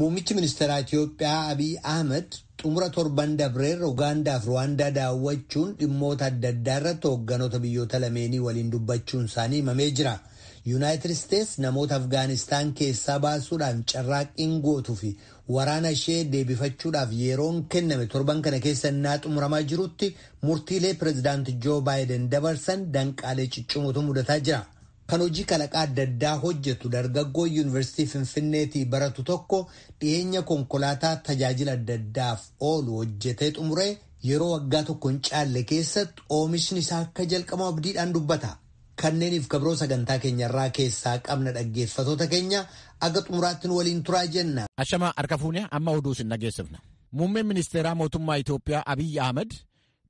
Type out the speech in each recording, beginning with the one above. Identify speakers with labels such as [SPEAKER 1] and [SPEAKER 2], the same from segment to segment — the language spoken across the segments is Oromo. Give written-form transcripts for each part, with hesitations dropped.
[SPEAKER 1] Muummichi ministeeraa Itiyoophiyaa Abiy Ahmed xumura torban dabreerra Ugaandaa fi Ruwaandaa daawwachuun dhimmoota adda addaa irratti hoogganoota biyyoota lameenii waliin dubbachuun isaanii himamee jira. Yuunaayitid Isteets namoota Afgaanistaan keessaa baasuudhaan carraaqqiin gootuu fi waraana ishee deebifachuudhaaf yeroon kenname torban kana keessa innaa xumuramaa jirutti murtiilee pireezidaanti Joo Baayiden dabarsan danqaalee ciccimootu mudataa jira. Kan hojii kalaqaa adda addaa hojjetu dargaggoo yuunivarsiitii Finfinneetii baratu tokko dhiyeenya konkolaataa tajaajila adda addaaf oolu hojjetee xumuree yeroo waggaa tokko hin caalle keessatti oomishni isaa akka jalqabu abdiidhaan dubbata. Kanneeniif kabroo sagantaa keenyarraa keessaa qabna dhaggeeffatoota keenya aga xumuraatti nu waliin turaa jenna.
[SPEAKER 2] Ashamaa harka fuunee amma oduu isin dhageessifna. Muummeen ministeeraa mootummaa Itoophiyaa Abiyyi Ahmed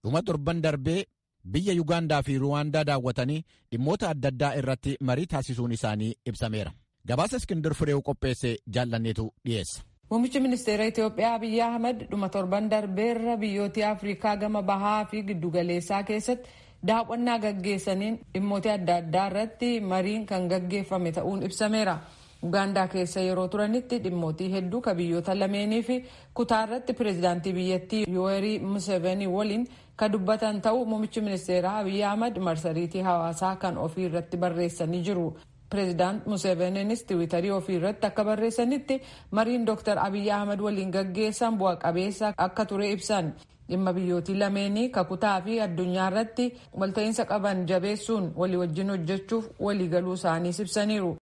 [SPEAKER 2] dhuma torban darbee biyya Yugaandaa fi Ruwaandaa daawwatanii dhimmoota adda addaa irratti marii taasisuun isaanii ibsameera. Gabaasa Iskindir Fireew qopheesse jaallanneetu dhiyeessa.
[SPEAKER 3] Muummichi ministeera Itoophiyaa Abiyyi Ahmed dhuma torban darbeerra biyyoota Afrikaa gama bahaa fi giddugaleessaa keessatti daawwannaa gaggeessaniin dhimmoota adda addaa irratti mariin kan gaggeeffame ta'uun ibsameera. Ugaandaa keessa yeroo turanitti dhimmootii hedduu ka biyyoota lameenii fi kutaa irratti pireezidaantii biyyattii Yoweri Museveni waliin ka dubbatan ta'uu muummichi ministeeraa Abiyyi Ahmad marsariitii hawaasaa kan ofii irratti barreessanii jiru. Pireezidaant Museveniinis tiwiitarii ofii irratti akka barreessanitti mariin Dr. Abiyyi Ahmad waliin gaggeessan bu'a qabeessa akka ture ibsan. Dhimma biyyootii lameenii kakutaa fi addunyaa irratti walta'iinsa qaban jabeessuun walii wajjin hojjechuuf waliigaluu isaaniis ibsaniiru.